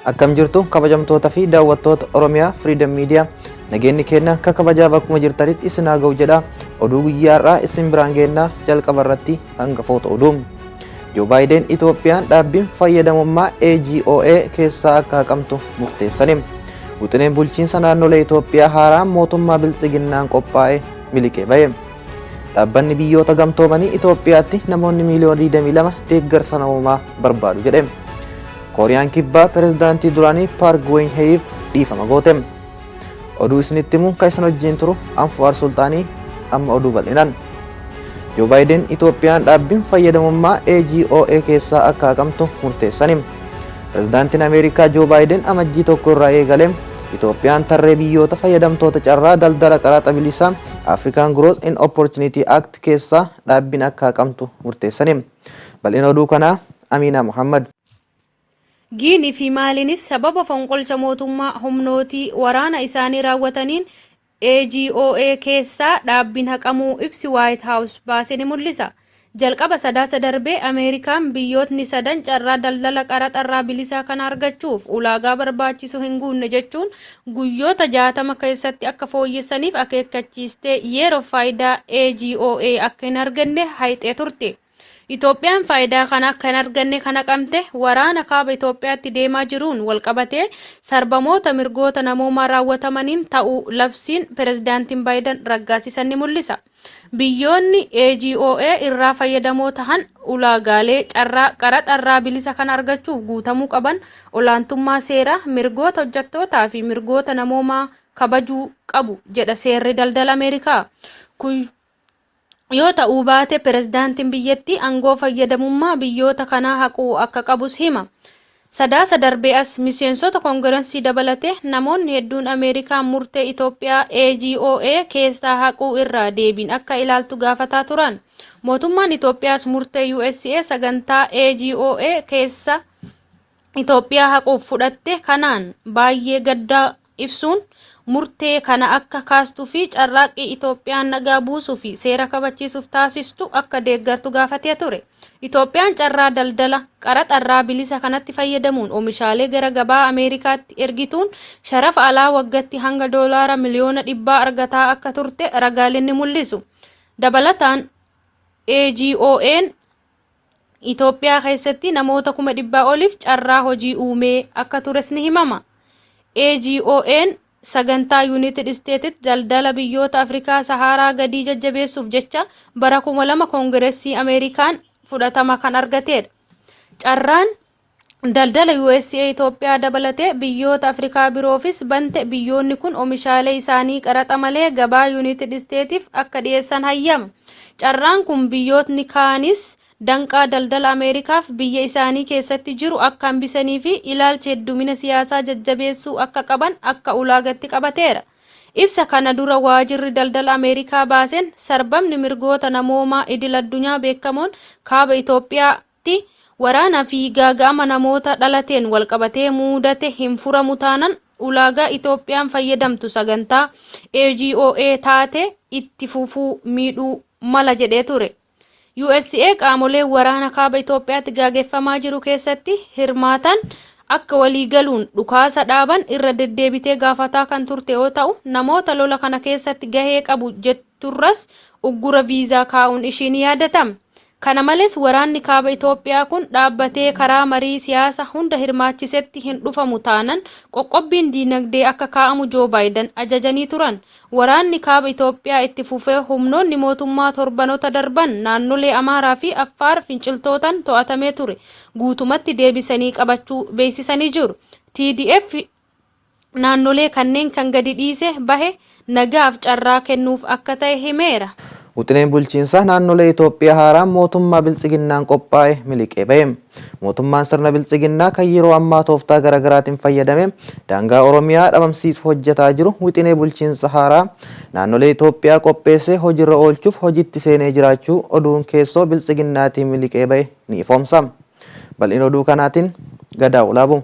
Akkam jirtu kabajamtoota fi daawwattoota Oromiyaa Freedom Media? Nageenyi keenya akka kabajaa bakkuma jirtanitti isin haa ga'u jedha. Oduu guyyaa har'aa isin biraan geennaa, jalqaba irratti hangafoota oduu. Joo Baayiden Itoophiyaan dhaabbiin fayyadamummaa AGOA keessaa akka haqamtu murteessani. Wixineen bulchiinsa naannolee Itoophiyaa haaraan mootummaa Biltsiginnaan qophaa'e miliqee bahe. Dhaabbanni Biyyoota Gamtoomanii Itoophiyaatti namoonni miiliyoona 22 deeggarsa namoomaa barbaadu jedhe. Kooriyaan Kibbaa pirezidaantii duraanii Paark Geun-hyeef dhiifama goote. Oduu isinitti himu kan isin wajjin turu Anfuwaar Sulxaanii, amma oduu bal'inaan. Joo Baayiden Itoophiyaan dhaabbiin fayyadamummaa AGOA keessaa akka haqamtu murteessani. Pirezidaantiin Ameerikaa Joo Baayiden Amajjii 1 irraa eegalee Itoophiyaan tarree biyyoota fayyadamtoota carraa daldala qaraxa bilisaa African Growth and Opportunity Act keessaa dhaabbiin akka haqamtu murteessani. Bal'ina oduu kanaa Amiinaa Muhammad. Giinii fi Maaliinis sababa fonqolcha mootummaa humnootii waraana isaanii raawwataniin AGOA keessaa dhaabbiin haqamuu ibsi Waayit Haawus baase ni mul'isa. Jalqaba Sadaasa darbee Ameerikaan biyyootni sadan carraa daldala qaraxarraa bilisaa kana argachuuf ulaagaa barbaachisu hin guunne jechuun guyyoota 60 keessatti akka fooyyessaniif akeekkachiistee yeroof faayidaa AGOA akka hin arganne hayxee turte. Itoophiyaan faayidaa kana akka hin arganne kan haqamte waraana kaaba Itoophiyaatti deemaa jiruun walqabatee sarbamoota mirgoota namoomaa raawwatamaniin ta'uu labsiin Pirezidaantiin Baayidan raggaasisan ni mul'isa. Biyyoonni AGOA irraa fayyadamoo tahan ulaagaalee carraa qaraxarraa bilisa kana argachuuf guutamuu qaban olaantummaa seeraa, mirgoota hojjattootaa fi mirgoota namoomaa kabajuu qabu jedha seerri daldala Ameerikaa. Kun yoo ta'uu baate pirezidaantiin biyyattii aangoo fayyadamummaa biyyoota kanaa haquu akka qabus hima. Sadaasa darbee as miseensota Kongirensii dabalatee namoonni hedduun Ameerikaan murtee Itoophiyaa AGOA keessaa haquu irraa deebiin akka ilaaltu gaafataa turan. Mootummaan Itoophiyaas murtee usa sagantaa AGOA keessa Itoophiyaa haquuf fudhatte kanaan baayyee gaddaa ibsuun, murtee kana akka kaastuu fi carraaqqii Itoophiyaan nagaa buusuu fi seera kabachiisuuf taasistu akka deeggartu gaafatee ture. Itoophiyaan carraa daldala qaraxarraa bilisa kanatti fayyadamuun omishaalee gara gabaa Ameerikaatti ergituun sharafa alaa waggatti hanga doolaara miliyoona dhibbaa argataa akka turte ragaaleen ni mul'isu. Dabalataan AGOA'n Itoophiyaa keessatti namoota 400,000 oliif carraa hojii uumee akka tures ni himama. AGOA'n sagantaa Yuunitid Isteetit daldala biyyoota Afrikaa Sahaaraa gadii jajjabeessuuf jecha bara 2000 Koongiressii Ameerikaan fudhatama kan argateedha. Carraan daldala usa Itoophiyaa dabalatee biyyoota Afrikaa biroofis bante biyyoonni kun omishaalee isaanii qaraxa malee gabaa Yuunitid Isteetiif akka dhiyeessan hayyama. Carraan kun biyyootni kaanis danqaa daldala Ameerikaaf biyya isaanii keessatti jiru akka hambisanii fi ilaalcha heddumina siyaasaa jajjabeessuu akka qaban akka ulaagatti qabateera. Ibsa kana dura Waajirri Daldala Ameerikaa baaseen sarbamni mirgoota namoomaa idil-addunyaa beekamoon Kaaba Itoophiyaatti waraana fi gaaga'ama namoota dhalateen walqabatee muudate hin furamu taanan ulaagaa Itoophiyaan fayyadamtu sagantaa AGOA taate itti fufuu miidhuu mala jedhee ture. Usa qaamoleen waraana kaaba Itoophiyaatti gaageffamaa jiru keessatti hirmaatan akka waliigaluun dhukaasa dhaaban irra deddeebitee gaafataa kan turte yoo ta'u, namoota lola kana keessatti gahee qabu jetturras uggura viizaa kaa'uun ishii ni yaadatama. Kana malees waraanni Kaaba Itoophiyaa kun dhaabbatee karaa marii siyaasa hunda hirmaachisetti hin dhufamu taanan qoqqobbiin diinagdee akka kaa'amu Joo Baayidan ajajanii turan. Waraanni Kaaba Itoophiyaa itti fufee humnoonni mootummaa torbanota darban naannolee Amaaraa fi Affaar finciltootan to'atamee ture guutumatti deebisanii qabachuu beeksisanii jiru. TDF naannolee kanneen kan gadi dhiise bahe nagaaf carraa kennuuf akka ta'e himeera. Wixineen bulchiinsa naannolee Itoophiyaa haaraan mootummaa Biltsiginnaan qophaa'e miliqee bahe. Mootummaan sirna Biltsiginnaa kan yeroo ammaa tooftaa garaagaraatiin fayyadamee daangaa Oromiyaa dhabamsiisuuf hojjetaa jiru wixinee bulchiinsa haaraa naannolee Itoophiyaa qopheessee hojiirra oolchuuf hojiitti seenee jiraachuu oduun keessoo Biltsiginnaatiin miliqee bahe ni ifoomsa. Bal'ina oduu kanaatiin Gadaa Walaabuu.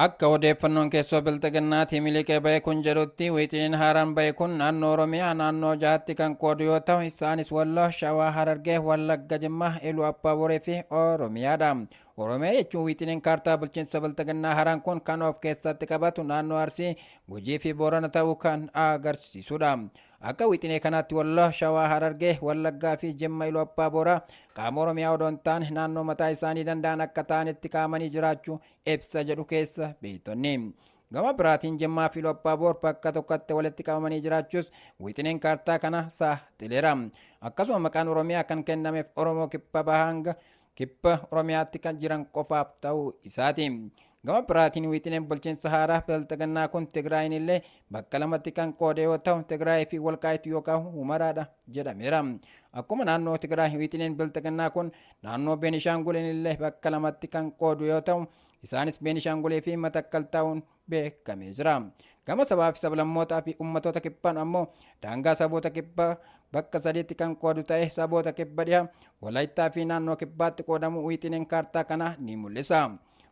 Akka odeeffannoon keessoo Bilxiginnaatii miliqee ba'e kun jedhutti, wixineen haaraan ba'e kun naannoo Oromiyaa naannoo 6tti kan qoodu yoo ta'u, isaanis Walloo, Shawaa, Harargee, Wallagga, Jimmaa, Iluu Abbaaboree fi Oromiyaadha. Oromiyaa jechuun wixineen kaartaa bulchiinsa Bilxiginnaa haaraan kun kan of keessatti qabatu naannoo Arsii, Gujii fi Boorana ta'uu kan agarsiisudha. Akka wixinee kanaatti Walloo, Shawaa, Harargee, Wallaggaa fi Jimma, Iluu Abbaa Booraa qaama Oromiyaa odoo hin taane naannoo mataa isaanii danda'an akka ta'anitti kaa'amanii jiraachuu ibsa jedhu keessa beektonni. Gama biraatiin Jimmaa fi Iluu Abbaa Boor bakka tokkotti walitti qabamanii jiraachuus wixineen kaartaa kana saaxileera. Akkasuma maqaan Oromiyaa kan kennameef Oromoo kibba bahaa hanga kibba Oromiyaatti kan jiran qofaaf ta'uu isaati. Gama biraatiin wixineen bulchiinsa haaraa Bilxiginnaa kun Tigraayin illee bakka lamatti kan qoode yoo ta'u, Tigraay fi Walqaayitu yookaan Humaraadha jedhameera. Akkuma naannoo Tigraay wixineen Bilxiginnaa kun naannoo Beenishaanguliin illee bakka lamatti kan qoodu yoo ta'u, isaanis Beenishaangulii fi Matakkal ta'uun beekamee jira. Gama sabaa fi sablammootaa fi ummatoota kibbaan ammoo daangaa saboota kibbaa bakka sadiitti kan qoodu ta'ee saboota kibba dhiha, Walaayittaa fi naannoo kibbaatti qoodamuu wixineen kaartaa kanaa ni mul'isa.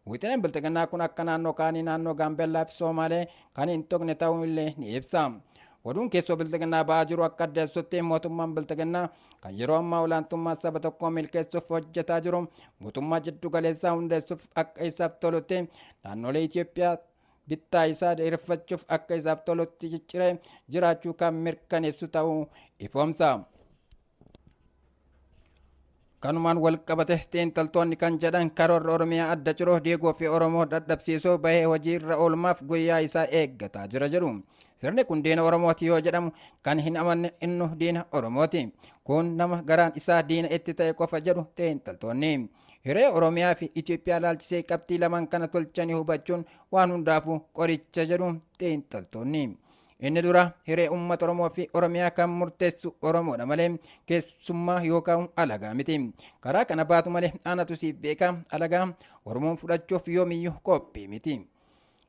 Wixineen Bilxiginnaa kun akka naannoo kaanii naannoo Gaambeellaa fi Soomaalee kan hin tuqne ta'uu illee ni ibsa. Oduun keessoo Bilxiginnaa ba'aa jiru akka addeessutti, mootummaan Bilxiginnaa kan yeroo ammaa olaantummaa saba tokkoo milkeessuuf hojjetaa jiru mootummaa jiddu galeessaa hundeessuuf akka isaaf tolutti naannolee Itoophiyaa bittaa isaa dheereffachuuf akka isaaf tolutti cicciree jiraachuu kan mirkaneessu ta'uu ifoomsa. Kanumaan wal qabate xiinxaltoonni kan jedhan, karoorri Oromiyaa adda ciroo diiguu fi Oromoo dadhabsiisuu bahee hojii irra oolmaaf guyyaa isaa eeggataa jira jedhu. Sirni kun diina Oromooti yoo jedhamu kan hin amanne innu diina Oromooti. Kun nama garaan isaa diina itti ta'e qofa jedhu xiinxaltoonni. Hiree Oromiyaa fi Itoophiyaa laalchisee qabxii lamaan kana tolchanii hubachuun waan hundaafuu qoricha jedhu xiinxaltoonni. Inni dura, hiree uummata Oromoo fi Oromiyaa kan murteessu Oromoodha malee keessummaa yookaan alagaa miti. Karaa kana baatu malee anatu siif beeka, alagaa Oromoon fudhachuuf yoomiyyuu qophii miti.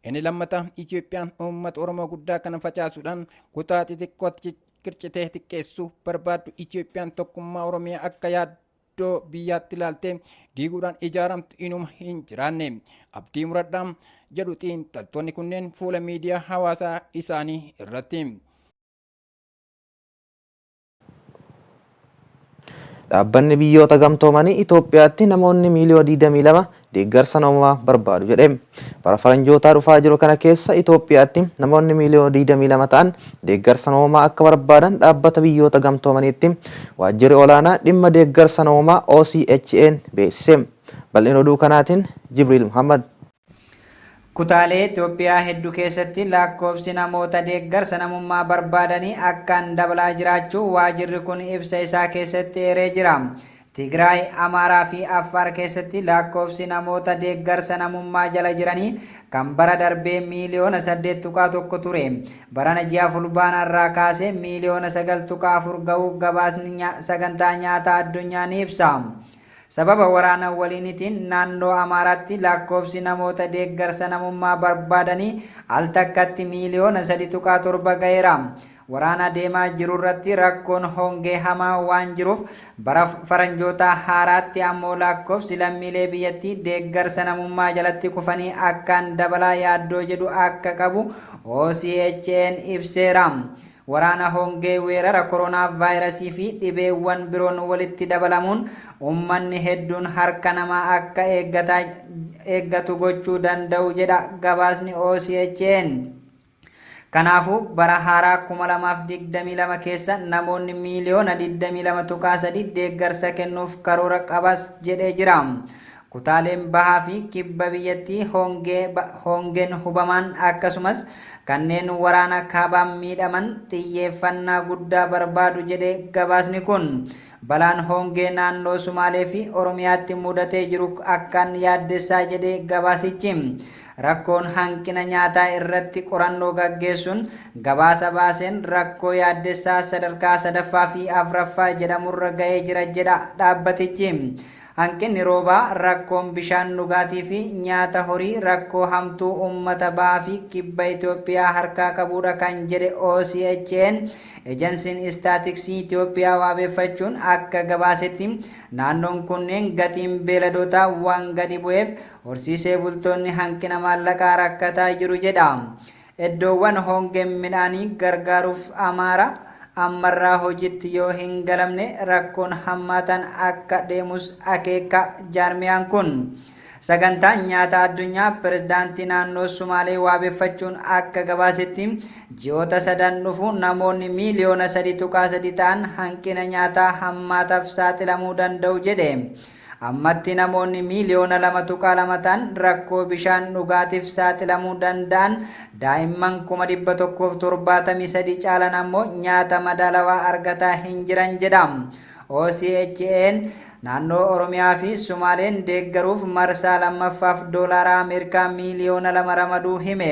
Inni lammataa, Itoophiyaan uummata Oromoo guddaa kana facaasuudhaan kutaa xixiqqootti qircitee xiqqeessuu barbaaddu, Itoophiyaan tokkummaa Oromiyaa akka yaaddoo biyyaatti ilaaltee diiguudhaan ijaaramtu inuma hin jiraanne. Abdii muradhaa jedhu xiinxaltoonni kunneen fuula miidiyaa hawaasaa isaanii irratti. Dhaabbanni Biyyoota Gamtoomanii Itoophiyaatti namoonni miiliyoona 22 deeggarsa namoomaa barbaadu jedhe. Bara faranjootaa dhufaa jiru kana keessa Itoophiyaatti namoonni miiliyoona 22 ta'an deeggarsa namoomaa akka barbaadan Dhaabbata Biyyoota Gamtoomaniitti waajjirri olaanaa dhimma deeggarsa namoomaa OCHA'n beeksise. Bal'ina oduu kanaatiin Jibriil Muhammad. Kutaalee Itoophiyaa heddu keessatti lakkoofsi namoota deeggarsa namummaa barbaadanii akkaan dabalaa jiraachuu waajirri kun ibsa isaa keessatti eeree jira. Tigraay, Amaaraa fi Affaar keessatti lakkoofsi namoota deeggarsa namummaa jala jiranii kan bara darbee miiliyoona 8.1 ture barana ji'a Fulbaanaarraa kaasee miiliyoona 9.4 ga'uu gabaasni Sagantaa Nyaataa Addunyaa ni ibsa. Sababa waraana waliinitiin naannoo Amaaraatti lakkoofsi namoota deeggarsa namummaa barbaadanii al takkatti miiliyoona 3.7 ga'eera. Waraana deemaa jirurratti rakkoon hongee hamaa waan jiruuf bara faranjootaa haaraatti ammoo lakkoofsi lammiilee biyyattii deeggarsa namummaa jalatti kufanii akkaan dabalaa yaaddoo jedhu akka qabu OCHA'n ibseera. Waraana, hongee, weerara koronaavaayirasii fi dhibeewwan biroon walitti dabalamuun ummanni hedduun harka namaa akka eeggatu gochuu danda'u jedha gabaasni OCHA'n. Kanaafuu bara haaraa 2022 keessa namoonni miiliyoona 22.3 deeggarsa kennuuf karoora qabas jedhee jira. Kutaaleen bahaa fi kibba biyyattii hongeen hubamaan akkasumas kanneen waraana kaabaan miidhaman xiyyeeffannaa guddaa barbaadu jedhe gabaasni kun. Balaan hongee naannoo Sumaalee fi Oromiyaatti mudatee jiru akkaan yaaddessaa jedhe gabaasichi. Rakkoon hanqina nyaataa irratti qorannoo gaggeessuun gabaasa baaseen rakkoo yaaddessaa sadarkaa sadaffaa fi afraffaa jedhamurra ga'ee jira jedha dhaabbatichi. Hanqinni roobaa, rakkoon bishaan dhugaatii fi nyaata horii rakkoo hamtuu uummata bahaa fi kibba Itoophiyaa Itoophiyaa harkaa qabuudha kan jedhe OCHA'n ejensiin istaatiksii Itoophiyaa wabeeffachuun akka gabaasetti naannoon kunneen gatiin beeladootaa waan gadi bu'eef horsiisee bultoonni hanqina maallaqaa rakkataa jiru jedha. Iddoowwan hongeen midhaanii gargaaruuf Amaara ammarraa hojiitti yoo hin galamne rakkoon hammaatan akka deemus akeeka jaarmiyaan kun. Sagantaan nyaata addunyaa pirezidaantii naannoo Sumaalee wabeeffachuun akka gabaasetti ji'oota sadan dhufu namoonni miiliyoona 3.3 ta'an hanqina nyaataa hammaataaf saaxilamuu danda'u jedhe. Ammatti namoonni miiliyoona 2.2 ta'an rakkoo bishaan dhugaatiif saaxilamuu danda'an, daa'imman 173,000 caalan ammoo nyaata madaalawaa argataa hin jiran jedha. OCHA'n naannoo Oromiyaa fi Sumaaleen deeggaruuf marsaa lammaffaaf doolaara Ameerikaa miiliyoona 2 ramaduu hime.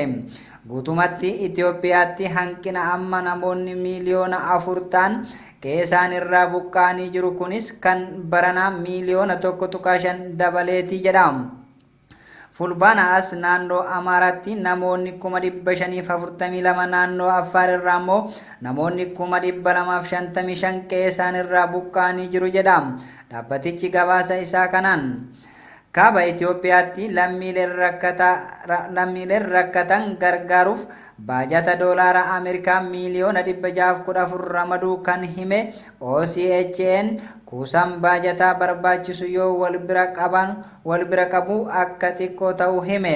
Guutumatti Itoophiyaatti hanqina amma namoonni miiliyoona 4 ta'an qe'ee isaanirraa buqqa'anii jiru, kunis kan baranaa miiliyoona 1.5 dabaleeti jedha. Fulbaana as naannoo Amaaraatti namoonni 542,000, naannoo Affaar irraa immoo namoonni 255,000 qe'ee isaanirraa buqqa'anii jiru jedha dhaabbatichi gabaasa isaa kanaan. Kaaba Itoophiyaatti lammiileen rakkatan gargaaruuf baajata doolaara Ameerikaa miiliyoona 614 ramaduu kan hime OCHA'n kuusaan baajataa barbaachisu yoo wal bira qaban wal bira qabu akka xiqqoo ta'uu hime.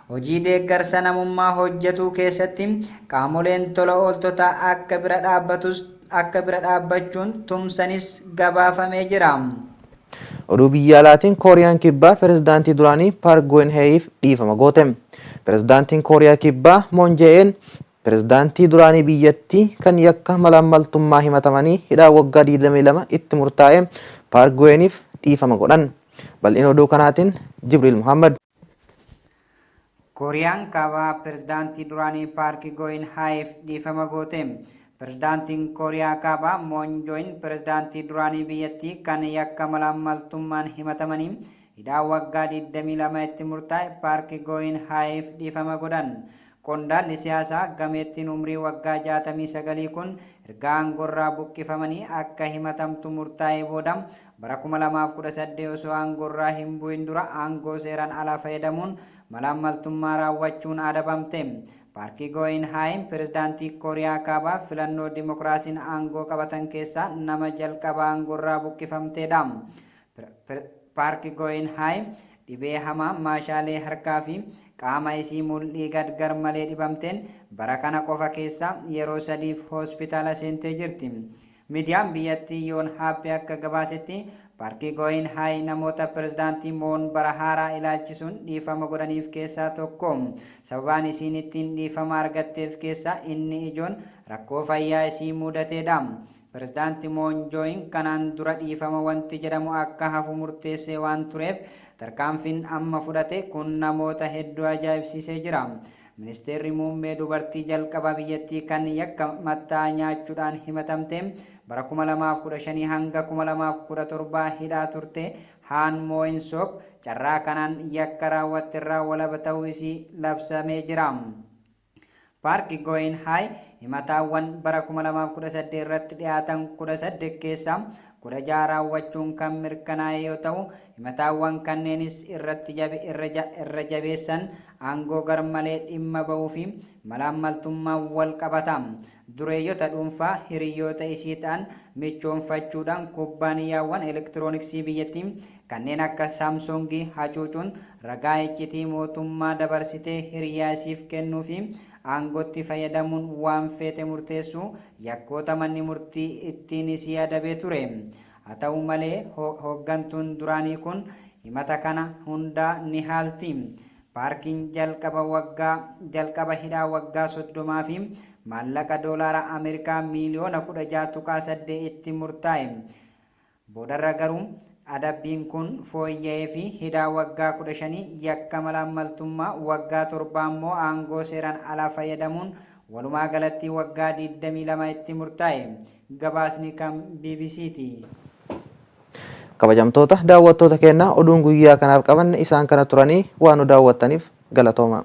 Hojii deeggarsa namummaa hojjetuu keessatti qaamoleen tola ooltotaa akka bira dhaabbatus akka bira dhaabbachuun tumsanis gabaafamee jira. Oduu biyya alaatiin, Kooriyaan Kibbaa pirezidaantii duraanii Paark Goon-heeyiif dhiifama goote. Pirezidaantiin Kooriyaa Kibbaa Moon Jae-in pirezidaantii duraanii biyyattii kan yakka malaammaltummaa himatamanii hidhaa waggaa 22 itti murtaa'e Paark Gooniif dhiifama godhan. Bal'ina oduu kanaatiin Jibriil Muhammad. Kooriyaan Kaabaa pirezidaantii duraanii Paark Gooyin Haayiif dhiifama goote. Pirezidaantiin Kooriyaa Kaabaa Moon Jooyin pirezidaantii duraanii biyyattii kan yakka malaammaltummaan himatamanii hidhaa waggaa 22 itti murtaa'e Paark Gooyin Haayiif dhiifama godhan. Qondaalli siyaasaa gameettiin umrii waggaa 69 kun erga aangorraa buqqifamanii akka himatamtu murtaa'ee booda bara 2018 osoo aangorraa hin bu'in dura aangoo seeraan alaa fayyadamuun malaammaltummaa raawwachuun adabamte. Paarkii Gooyin Haayin pirezidaantii Kooriyaa Kaabaa filannoo dimokiraasiin aangoo qabatan keessaa nama jalqaba aangorraa buqqifamteedha. Paarki Gooyin Haay dhibee hamaa maashaalee harkaa fi qaama isii mul'ii gad garmalee dhibamteen bara kana qofa keessa yeroo sadiif hospitaala seentee jirti. Miidiyaan biyyattii Yoon Haappii akka gabaasetti Paarkii Gooyin Haay namoota pirezidaantii Moon bara haaraa ilaalchisuun dhiifama godhaniif keessaa tokko. Sababaan isiin ittiin dhiifama argatteef keessaa inni ijoon rakkoo fayyaa isii mudateedha. Pirezidaanti Moon Jooyin kanaan dura dhiifama wanti jedhamu akka hafu murteessee waan tureef tarkaanfiin amma fudhate kun namoota hedduu ajaa'ibsiisee jira. Ministeerri muummee dubartii jalqaba biyyattii kan yakka mattaa nyaachuudhaan himatamte bara 2015 hanga 2017 hidhaa turte Haan Moo'insook carraa kanaan yakka raawwatterraa walaba ta'uu isii labsamee jira. Paarki Gooyin Haay himataawwan bara 2018 irratti dhiyaatan 18 keessaa 16 raawwachuun kan mirkanaa'e yoo ta'u, himataawwan kanneenis irratti irra jabeessan aangoo garmalee dhimma ba'uu fi malaammaltummaan wal qabata. Dureeyyota dhuunfaa hiriyoota isii ta'an michoonfachuudhaan kubbaaniyyaawwan elektirooniksii biyyattii kanneen akka Saamsoongii hacuucuun ragaa iccitii mootummaa dabarsitee hiriyaa isiif kennuu fi aangootti fayyadamuun waan feete murteessuu yakkoota manni murtii ittiin isii adabee ture. Haa ta'u malee, hooggantuun duraanii kun himata kana hundaa ni haalti. Paarkiin jalqaba waggaa jalqaba hidhaa waggaa 30 fi maallaqa doolaara Ameerikaa miiliyoona 16.8 itti murtaa'e. Boodarra garuu adabbiin kun fooyya'ee fi hidhaa waggaa 15, yakka malaammaltummaa waggaa 7 ammoo aangoo seeraan alaa fayyadamuun walumaa galatti waggaa 22 itti murtaa'e. Gabaasni kan BBCti. Kabajamtoota daawwattoota keenyaa, oduun guyyaa kanaaf qabanne isaan kana turanii. Waan nu daawwattaniif galatooma.